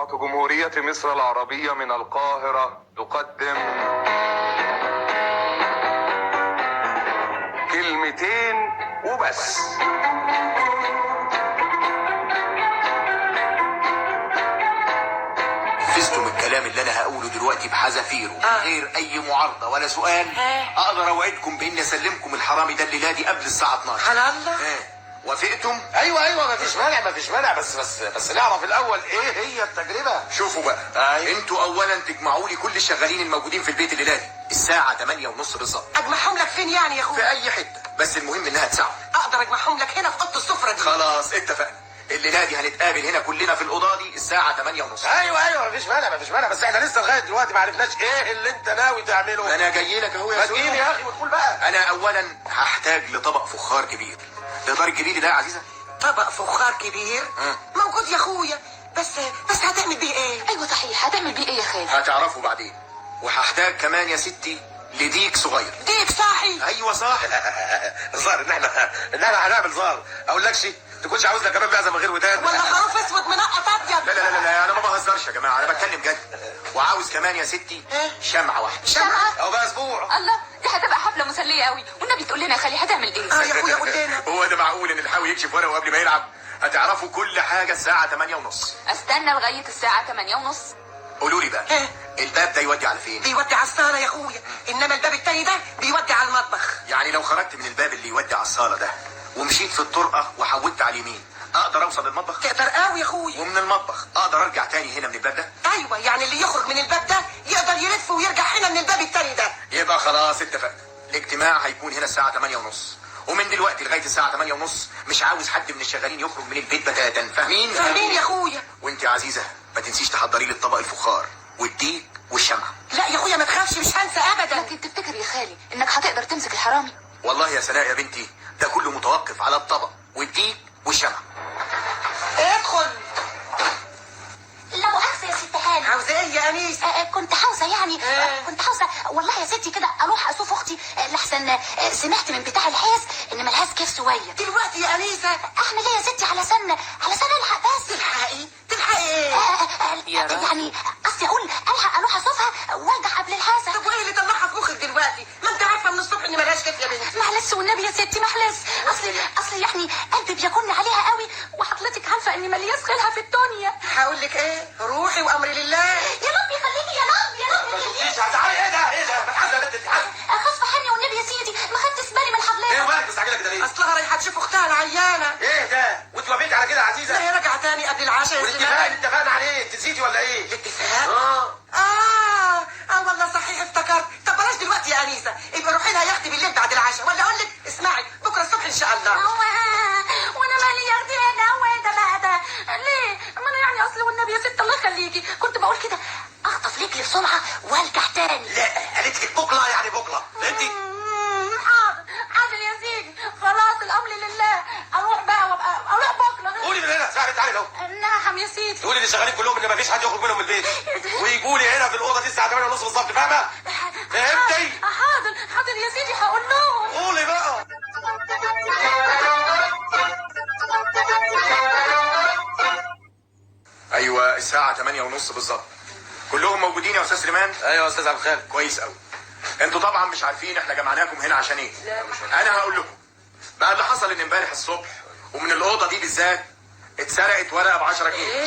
جمهورية مصر العربية من القاهرة تقدم كلمتين وبس. فزتم الكلام اللي انا هقوله دلوقتي بحذافيره من غير اي معارضة ولا سؤال. اقدر اوعدكم باني اسلمكم الحرامي ده الليلة دي قبل الساعة 12. على الله. وافقتم؟ ايوه مفيش مانع مفيش مانع، بس نعرف الاول ايه هي التجربة. شوفوا بقى. أيوة. انتوا اولا تجمعوا لي كل الشغالين الموجودين في البيت الليلة دي الساعة 8:30 بالظبط. اجمعهم لك فين يعني يا اخويا؟ في اي حتة، بس المهم انها تساعد. اقدر اجمعهم لك هنا في اوضة السفرة دي. خلاص اتفقنا، الليلة دي هنتقابل هنا كلنا في الاوضة دي الساعة 8:30. ايوه مفيش مانع، بس احنا لسه لغاية دلوقتي ما عرفناش ايه اللي انت ناوي تعمله. انا جاي لك اهو يا ما تجيلي يا اخي وتقول بقى. انا اولا هحتاج لطبق فخار كبير. تقدري تجيبي لي ده يا عزيزه؟ طبق فخار كبير موجود يا اخويا، بس هتعمل بيه ايه؟ ايوه صحيح، هتعمل بيه ايه يا خالي؟ هتعرفوا بعدين. وهحتاج كمان يا ستي لديك صغير. ديك صاحي؟ ايوه صاحي. الظاهر ان احنا هنعمل زار. اقول لكش تكونش عاوزنا كمان معزة من غير ودان ولا خروف اسود منقط ابيض. لا لا لا لا، انا ما بهزرش يا جماعة، انا بتكلم جد. وعاوز كمان يا ستي شمعة واحدة. شمعة؟ او بقى اسبوع. الله، دي هتبقى حفلة مسلية قوي. والنبي تقول لنا يا خالي هتعمل ايه؟ يا اخويا قول لنا. هو ده معقول ان الحاوي يكشف ورقة قبل ما يلعب؟ هتعرفوا كل حاجة الساعة 8:30. استنى لغاية الساعة 8:30. قولوا لي بقى، الباب ده يودي على فين؟ بيودي على الصاله يا اخويا، انما الباب التاني ده بيودي على المطبخ. يعني لو خرجت من الباب اللي يودي على الصاله ده ومشيت في الطرقه وحودت على اليمين اقدر اوصل للمطبخ؟ تقدر قوي يا اخويا. ومن المطبخ اقدر ارجع تاني هنا من الباب ده؟ ايوه، يعني اللي يخرج من الباب ده يقدر يلف ويرجع هنا من الباب التاني ده. يبقى خلاص اتفقنا، الاجتماع هيكون هنا الساعة 8:30، ومن دلوقتي لغاية الساعة 8:30 مش عاوز حد من الشغالين يخرج من البيت بتاتا. فاهمين؟ فاهمين يا اخويا. وانت يا عزيزه ما تنسيش تحضري لي الطبق الفخار والديك والشمعه. لا يا اخويا ما تخافش، مش هنسى ابدا. لكن تفتكر يا خالي انك هتقدر تمسك الحرامي؟ والله يا سناء يا بنتي ده كله متوقف على الطبق والديك والشمعه. ادخل. لا مؤاخذة يا ست هاني. عاوزة ايه يا انيسة؟ كنت عاوزة يعني كنت عاوزة والله يا ستي كده اروح اشوف اختي، لحسن سمعت من بتاع الحاس ان ملهاش كيف شوية. دلوقتي يا انيسة؟ اعمل ايه يا ستي؟ علشان الحق بس. تلحقي؟ تلحقي ايه؟ يعني قصدي اقول الحق اروح اشوفها وارجع قبل الحاسة. طب وايه اللي طلعها في مخك دلوقتي؟ ما انت عارفة من الصبح ان ملهاش كيف يا بنتي. معلش والنبي يا ستي معلش، اصلي يعني قلبي بياكلني عليها قوي، وحضرتك عارفة اني ملياش غيرها في الدنيا. هقول لك ايه، روحي وامري لله. يا رب يخليكي، يا رب يا رب يخليكي. تعالي. ايه ده ايه ده؟ ما تحزن انت، تحزن. خصف حني والنبي يا سيدي، ما خدتش بالي من حضرتك. ايه مالك مستعجلة كده ليه؟ اصلها رايحة تشوف اختها العيانه. ايه ده؟ وانت وافقتي على كده يا عزيزه؟ لا هي راجعه تاني قبل العشاء يا والاتفاق اللي اتفقنا عليه انت نسيتي ولا ايه؟ الاتفاق؟ اه والله صحيح افتكرت. طب بلاش دلوقتي يا انيسة، يبقى روحي لها يا اختي بالليل بعد العشاء، ولا اقول لك اسمعي بكره الصبح ان شاء الله. وانا مالي يا اختي انا؟ هو ده بقى ده ليه؟ ما انا يعني اصل والنبي يا ست الله يخليكي كنت بقول كده اخطف رجلي بسرعة وارجع تاني. لا قالت لك بكره يعني بكره انت. حاضر حاضر يا سيدي، خلاص الامر لله، اروح بقى وابقى اروح بكره. قولي من هنا ساعة، تعالي اهو. نعم يا سيدي. تقولي اللي شغالين كلهم ان مفيش حد يخرج منهم من البيت، ويجوا لي هنا في الاوضة دي الساعة 8:30 بالظبط، فاهمه؟ فهمتي؟ حاضر حاضر يا سيدي هقول لهم. قولي بقى. ايوه الساعة 8:30 بالظبط. كلهم موجودين يا استاذ سليمان؟ ايوه يا استاذ عبد الخالق. كويس قوي. انتوا طبعا مش عارفين احنا جمعناكم هنا عشان ايه. انا هقول لكم بقى اللي حصل ان امبارح الصبح ومن الاوضة دي بالذات اتسرقت ورقة ب 10 جنيه.